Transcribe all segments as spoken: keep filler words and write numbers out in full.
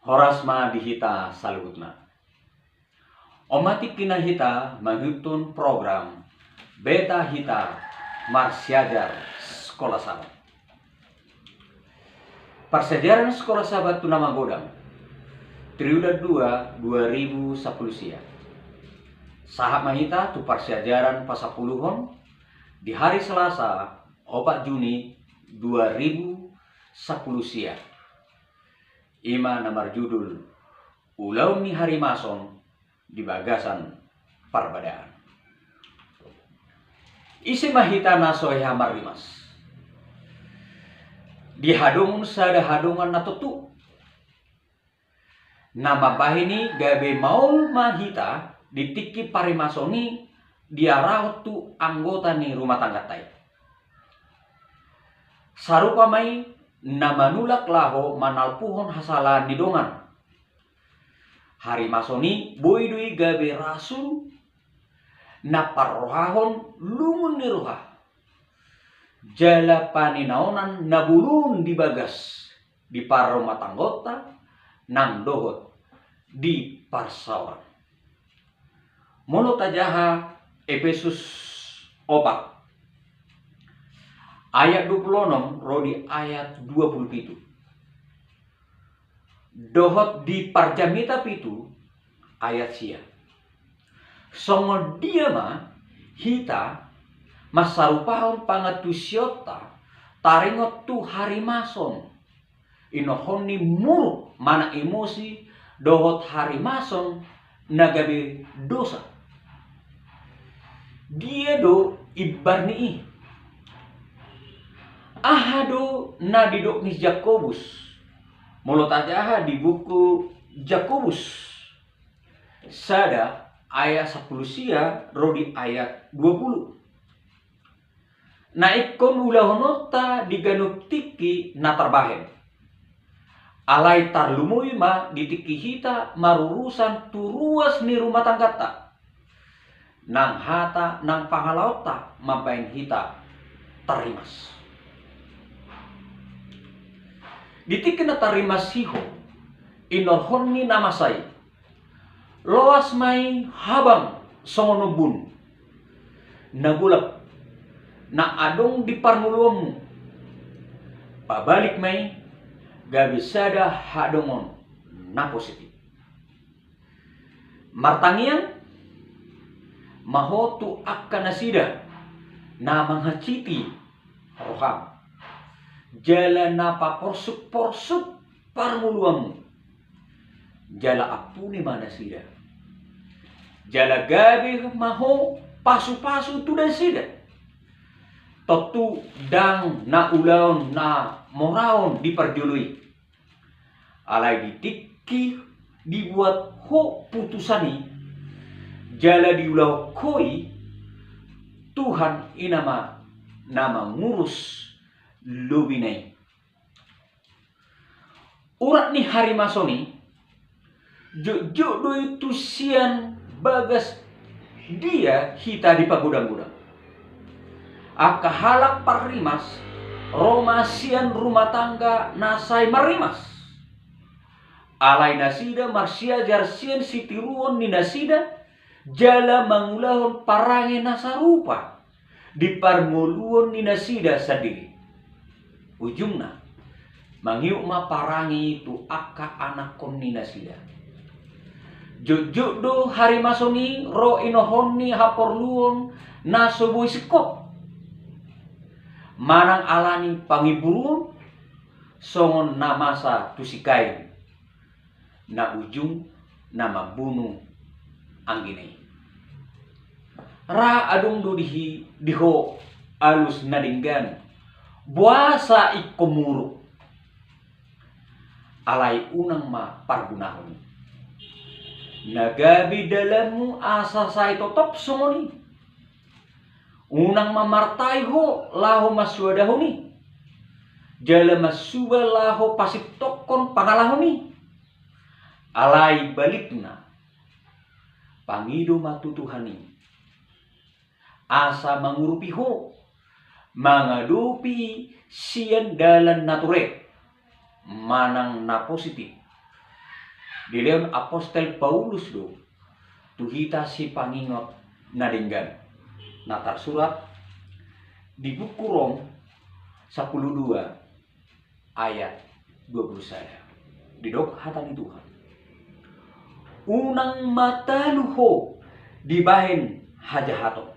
Horas ma di hita saluhutna. On ma tingkina hita mangihuthon program Beta Hita Marsiajar Sikola Sabat. Parsiajaran Sikola Sabat tu na magodang, triwulan dua, dua ribu sampulu sia. Sahat ma hita tu parsiajaran pasampuluhon di hari Selasa, opat Juni dua ribu sampulu sia. I ma na marjudul Ulaon ni Harimason di Bagasan Parbadaan. Ise ma hita na so hea marrimas? Dihadongon sada hadongan na tontu. Na mambahen i gabe maol ma hita di tingki parimason i diarahon tu anggota ni rumah tangganta i. Sarupa ma i na manulak laho manalpuhon hasalaan ni dongan. Harimason i boi do i gabe rasul na parrohahon lungun ni roha jala paninaonan na bolon di bagas di parrumatanggaonta nang dohot di parsaoran. Molo tajaha Epesus opat ayat dua pulu onom ro di ayat dua pulu pitu, dohot di Parjamita pitu ayat sia. Songon dia ma hita mansarupahon pangantusionta taringot tu harimason, inorhon ni muruk manang emosi dohot harimason na gabe dosa? Dia do imbar ni i? Aha do na didok ni Jakobus? Molo tajaha di buku Jakobus sada ayat sampulu sia ro di ayat dua pulu. Na ingkon ulahononta di ganup tingki na tarbahen. Alai tarlumobi ma di tingki hita marurusan tu ruas ni rumah tangganta. Nang hata nang pangalaonta mambahen hita tarrimas. Di tingki na tarrimas i ho, inorhon ni na masa i, loas ma i habang songon ombun na golap na adong di parngoluanmu. Pabalik ma i gabe sada hadongon na positif. Martangiang ma ho tu angka nasida na manghasiti roham jala na paporsuk-porsuk parngoluanmu. Jala ampuni ma nasida. Jala gabe ma ho pasu-pasu tu nasida. Tontu ndang na ulaon na moraon di parjolo i. Alai di tingki dibuat ho putusan i jala diulahon ho i, Tuhan i nama na mangurus lobina i. Urat ni harimason i jotjot do i tu sian bagas dia hita dipagodang-godang. Angka halak parrimas ro ma sian rumah tangga na sai marrimas. Alai nasida marsiajar sian sitiruon ni nasida jala mangulahon parange na sarupa di parngoluon ni nasida sandiri. Ujungna, mangihut ma parange i tu angka anakkon ni nasida. Jotjot do harimason i ro inorhon ni haporluon na so boi singkop, manang ala ni pangiburuon, songon na masa tu si Kain na ujung na mambunu anggina i. Ra adong do di, di ho alus na denggan, boasa ingkon muruk? Alai unang ma pargunahon i. Na gabe dalanmu asa sai totop songon i. Unang ma martai ho laho mansuadahon i jala mansuba laho pasintongkon pangalahon i. Alai balikna, pangido ma tu Tuhan i asa mangurupi ho mangadopi sian dalan na ture manang na positif. Dilehon apostel Paulus do tu hita sipangingot na denggan, na tarsurat di buku Rom sampulu dua ayat dua pulu sada. Didok hata ni Tuhan: Unang ma talu ho dibahen hajahaton,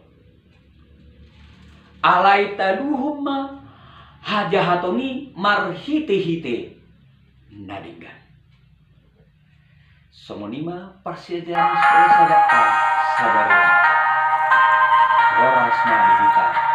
alai taluhon ma hajahaton i marhitehite na denggan. Songon i ma parsiajaran Horas ma di hita.